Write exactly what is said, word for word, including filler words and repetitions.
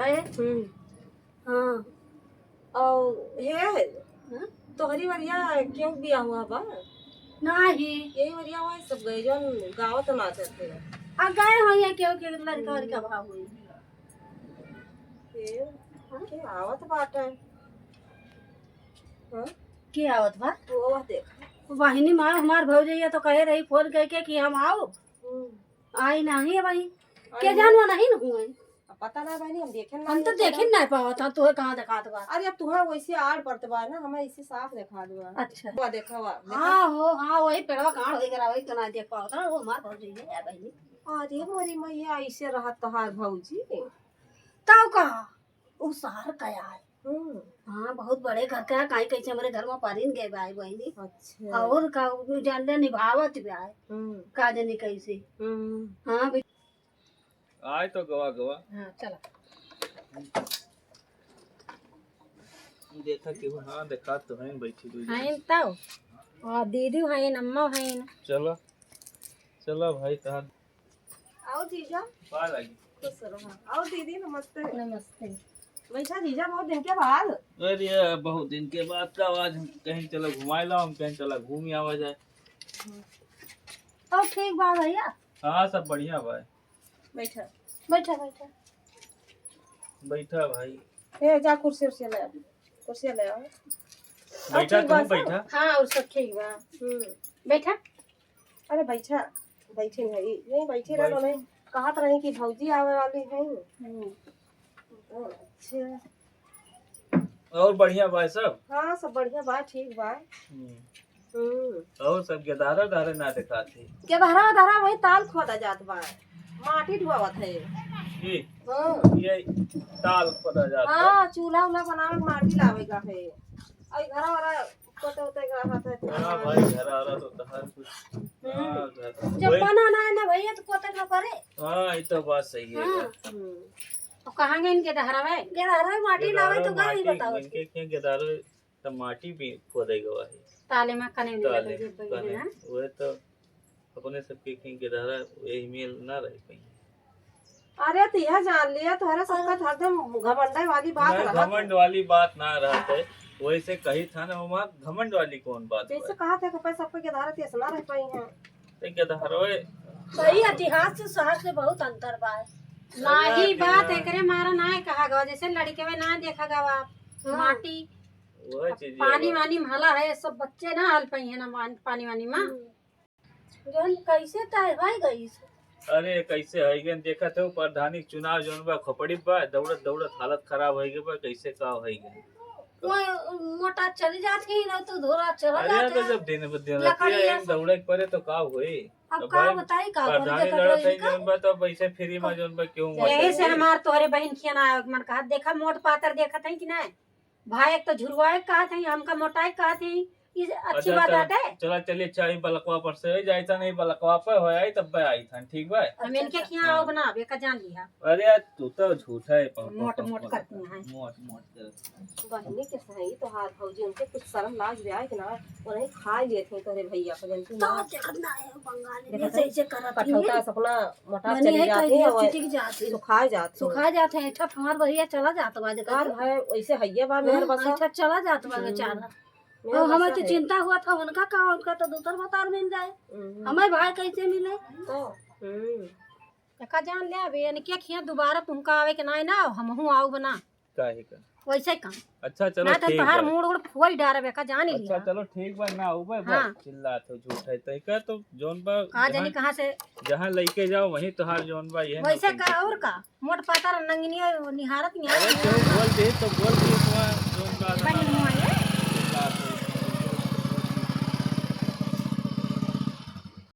है? हम्म। हाँ। और हे, हाँ? तोहरी वरिया केहू बियाह हुआ बा? नाही। यही वरिया हुआ है सब गए, जौन गावत नाचत है। आ गए हो ये केहू के लड़का वड़का भाव हुई। के, हाँ? के आवत बाटे? हाँ? के आवत बा? वो देख। बहिनी माँ हमार भौजैया तो कहे रही फोन करके कि हम आओ। हम्म। आई नाही है भाई। आई के नहीं। जानवा नहीं न हुए। अब पता ना बहिनी, हम देखे ना हम तो नहीं देखे पता। ना पावत, हाँ, तोहे कहाँ देखात बा? अरे अब तुहा वैसे आड़ पड़त बा ना, हमें इसे साफ देखा दो। अच्छा। वो देखा हुआ, देखा। हाँ हो, हाँ, वही पेड़वा कांड हो गया, वही तो ना देख पावत ना, वो हमार भौजी है यार बहिनी। अरे मोरी मैया, ऐसे रहत तोहार भौजी। तब का? उ शहर का है। हम्म। हाँ, बहुत बड़े घर का है, काहे कैसे हमरे घर में परिन गए बा बहिनी। अच्छा। और का, उ जान ले निभावत बा। हम्म। का जाने कैसे। हम्म। हाँ, बे- आए तो गवा गवा। हाँ, चला। देखा केहू, हाँ, देखा तो हैं बैठी हुई। हैं तब। और दीदी हैं, अम्मा हैं। चलो, चलो भाई, तहन। आओ जीजा। पार लागी। खुश रहो। आओ दीदी, नमस्ते। नमस्ते। बैठा जीजा, बहुत दिन के बाद। अरे, बहुत दिन के बाद का आज हम कहीं चला घुमाए ला, हम कहीं चला घूम आवा जाए। तो ठीक बा भैया। हाँ, सब बढ़िया बा। बैठा। बैठा, बैठा। बैठा भाई। ए, जा कुर्सी उर्सी ले आ। कुर्सी ले आओ। बैठा, ठीक बा तुम सब? बैठा। हाँ, और सब ठीक बा। हम्म। बैठा। अरे बैठा, बैठी नहीं, यहीं बैठी रहो, बैठ। नहीं कहत रही कि भौजी आवे वाली है। हम्म। अच्छा। और बढ़िया बा सब? हाँ, सब बढ़िया बा, ठीक बा। हम्म। हम्म। और सब गेदहरा डहरे ना देखात है। गेदहरा डहरा वही ताल खोदा जात बा, माटी ढुआवत है। ये? हाँ। ये ताल खोदा जात बा। हाँ, चूल्हा उल्हा बनावे के माटी लावे का है। और घरा वरा कोते उते के रहत है। हाँ भाई, घर आ रहा तो तहार कुछ। हम्म। हाँ, घर। जब वही। बना ना है ना भैया, तो कोते ना पड़े। हाँ, ये तो बात सही है हाँ। यार। हम्म। तो कहाँ गए इनके डहरावे? गेदहरा माटी लावे तो गेदहरा का नहीं माटी, बताओ इनके इसके। क्या गेदहरा तो माटी भी खोदे गवा है। ताले में कने नहीं ताले लगे, में जेब में कने, ना। वह तो अपने सबके कहीं गेदहरा यही मेल ना रह पाई। अरे, तो यह जान लिया, तोहरा सबका हाँ। हरदम घमंडे वाली बात नहीं, रहत है। घमंड वाली बात ना रहत है। वैसे कही था ना, वहाँ घमंड वाली कौन बात जैसे बा? कहा था कि पैसा सबके गेदहरा तेस ना रह पाई हैं। तो गेदहरवे सही इतिहास से शहर से बहुत अंतर बा। नाही अरे बात यार। एकरे मारा ना कहा गवा, जैसे लड़के में ना देखा गवा हाँ। माटी, वह अब चीज पानी है। वानी में हला है, सब बच्चे ना हल पाई है ना मान-, पानी वानी में। हम्म। जौन कैसे तय होई गई से। अरे कैसे होई गन, देखत हो प्रधानी के चुनाव जौन बा खोपड़ी बा, दौड़त दौड़त हालत खराब होई गई बा, कैसे का होई गन। वो मोटा चली जात ही ना तो धोरा चला अरे जात तो है। जब दिन ब दिन लकड़िया रतिया सब। दौड़े के पड़े तो का होई? अब अब का भाई बताई का करी, प्रधानी देखत लड़त रही है का? जौन बा तो वैसे फ्री में जौन बा क्यों यही से मत हमार तोहरे बहिन खियाना आवे के मन कहा, देखा मोट पातर देखत है कि नहीं? भाई एक तो झुरवाए के कहत है, हमका मोटाए के कहत है, ई अच्छी अच्छा, बात चल, आटे? चला, चलिए, अच्छा, ई बलकवा पर से हो जाए, ऐसा नहीं, बलकवा पे हो आई, तब पे आई था, ठीक बा? हम इनके अच्छा, खिया हाँ। आओ ना, बेका जान लिया। अरे यार, तू तो झूठा है, प-, प-, मोट, प-, मोट प-, करती हैं। मोट, मोट करती हैं। बहिनी के सही, तोहार भौजी, उनके कुछ शर्म लाज ब्याह के ना, वो नहीं खा लिए थे तोरे भैया को, जानती तो ना? देखत ना है, बंगाली देखत में है? ऐसे करत कठौता ही। सपना मोटा बनी चली है, जाती कहीं है, वो चिटिक जाती है। सुखा जाती है। सुखा जाते हैं, ठप हमार बहिया चला जात बा, देखत काल है? है, वैसे हइये बा, मेहर हाँ, बसा। अच्छा, चला जात बा हम्म। बेचारा। मेहर और हमें बसा तो है। चिंता हुआ था, उनका का, उनका तो दूसर भतार मिल जाए। हम्म। हमें भाई कैसे मिले? तो, हम्म। एका जान ले, अबे इनके खिया दोबारा तुमका आवे के नाई ना, हमहू आऊ बना। काहे का? वैसे का? अच्छा, चलो, ना तो ठीक तोहार बा। मूड़ उड़ फोड़ डारबे का, जान ही अच्छा, लिया। चलो, ठीक बा, ना आऊ बा, हाँ। चिल्लात हो, झूठ है, तय का तो जौन बा, का जानी जहाँ, कहाँ से? जहाँ लेके जाओ, वहीं तोहार जौन बा, ये ना वैसे कहीं का, और का? मोट पातर नंगनिया निहारत नहीं अरे, आवे। क्यों बोल दे तो बोल दे,